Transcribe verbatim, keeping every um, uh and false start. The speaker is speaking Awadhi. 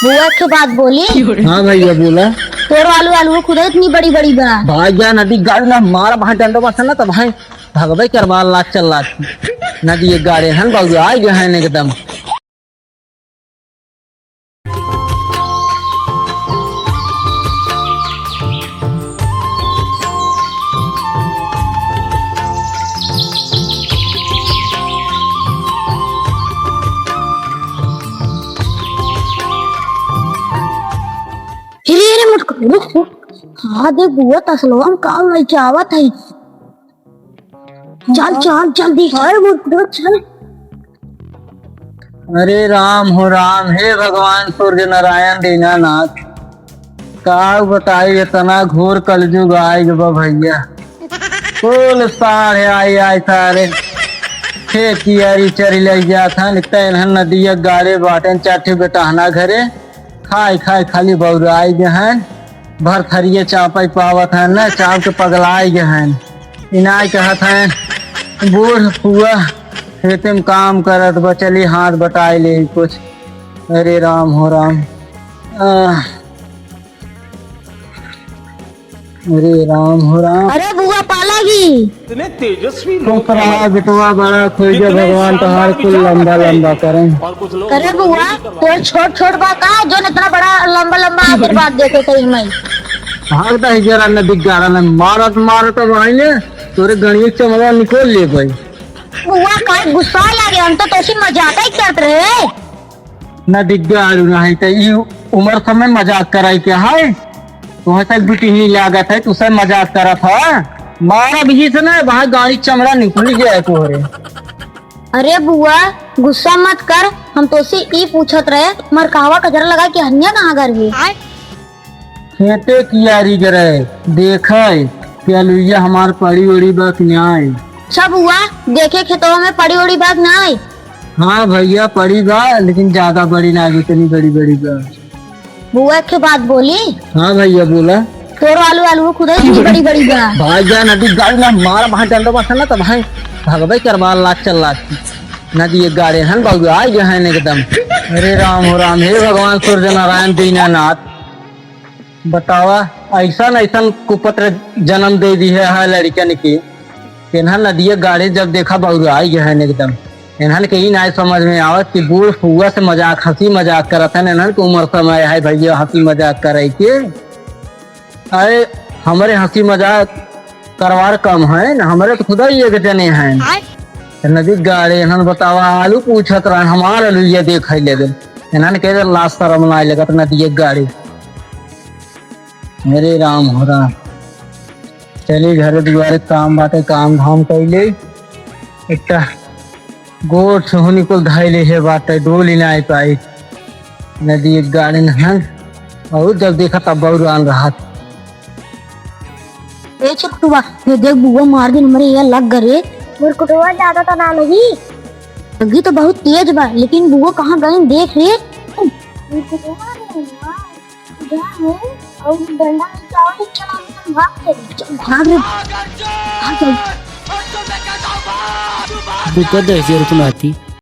बुआ, एक ठो बात बोली? हाँ भैया, बोला। तोर आलू, आलू खुदा इतनी बड़ी बड़ी बा। भाई जा नदी गाड़ी ना मारा, भाई डंडो बस ना, तो भाई भगवे करवा लाग चल लाग। नदी एक गाड़ी हन, बउराइ गए हन एकदम। अरे, अरे, मुटकू, रुक, रुक। हाँ, देख, बुआ तसलवा में काम लइके आवत है। चल, चल, जल्दी। अरे, मुटकू, चल। अरे राम हो राम, हे भगवान सूर्य नारायण दीनानाथ, का बताई, इतना घोर कलजुग आइ गवा भैया। कुल साढ़े आई आई सारे खेत कियारी चरी लइ जात हन, एक त एनहन नदिया गाड़े बाटेन, चार ठे बेटहना घरे, खाइ खाइ खाली बउराइ गए हन, भर थरिये चापइ पावत हन न, चाप के पगलाइ गए हन। इनाइ कहत हन, बूढ़ फुआ खेते में काम करत बा, चली हाथ बटाइ लेइ कुछ। अरे राम हो राम। आह। अरे राम हो राम। अरे बुआ पालागी। इतने तेजस्वी लोग। बेटवा बड़ा खोई गया, भगवान तोहार कुल लंबा लंबा करें। अरे बुआ, तोर छोट छोट बा का, जोन इतना बड़ा लंबा लंबा आशीर्वाद देते थे मैं। भागता है जरा नदी गाड़ा में, मारत मारत अब आइने, तोरे गणिये चमड़ा निकोल ले गई। बुआ का गुस्सा लागे, हम तो तोसी मजाक ही करत रहे। ना दिग्गा आलू ना है, त ई उमर समय मजाक कराई के है? तुहे तक बिटिही लागत है, तू सब मजाक करत है। मारा भी से ना, वहाँ गाड़ी चमड़ा निकल जाए तोहरे। अरे बुआ, गुस्सा मत कर, हम तोसे ई पूछत रहे, मरकावा कजरा लगा के हनिया कहाँ घर है? खेते कियारी गरय, देखय कि अलुइया हमार पड़ी उड़ी बा कि नाय। अच्छा बुआ, देखे खेतवा में पड़ी उड़ी बा कि नाय? हाँ भैया, पड़ी बा, लेकिन ज्यादा बड़ी ना, जितनी बड़ी बड़ी बा। बुआ, एक ठे बात बोली? हाँ भैया, बोला। तोर आलू, आलू खुदा इतनी बड़ी बड़ी बा। भाई जान, अभी गाड़ी ना मारा, वहाँ डंडो बसा ना, तब भाई भगवे करवा लाग चल लाग। नदी एक गाड़े हन, बउराइ गए हन एकदम। अरे राम हो राम, हे भगवान सूर्य नारायण दीनानाथ। बतावा, अइसन अइसन कुपत्र जन्म दे दिहे है लड़िकन के। एनहन नदिया गाड़े जब देखा बउराइ गए हन एकदम। एनहन के ई नाय समझ में आवत कि बूढ़ फुआ से मजाक, हँसी मजाक करत हन। एनहन के उमर समय है भैया हँसी मजाक करे के। अरे हमरे हँसी मजाक करवार कम है न, हमरे तो खुदा ही एक जने हैं। आय। नदी गाड़े एनहन बतावा, आलू पूछत रहन, हमार आलू ये देख है लेबे। एनहन के लाज शरम नाय लगत नदी गाड़े। अरे राम हो राम। चली घरे दुआरे काम बाटे, काम धाम कइले। एकटा गोठ होनी कुल धइले हे बाटे, डोली नाय पाई। नदी एक गाड़े नहन, और जब देखा तब बउरान रहत। ए छोटुआ, ये देख बुआ मार दिन हमरे ये लग गए रे। मुरकुटवा ज्यादा तो ना लगी। लगी तो बहुत तेज बा, लेकिन बुआ कहाँ गई देख रे। मुरकुटवा रे, हाँ। इधर हूँ, और डंडा लेके आओ, चलो, हम भाग चले। चल, भाग रे। भाग चल। बुआ दे जरूरत ना थी।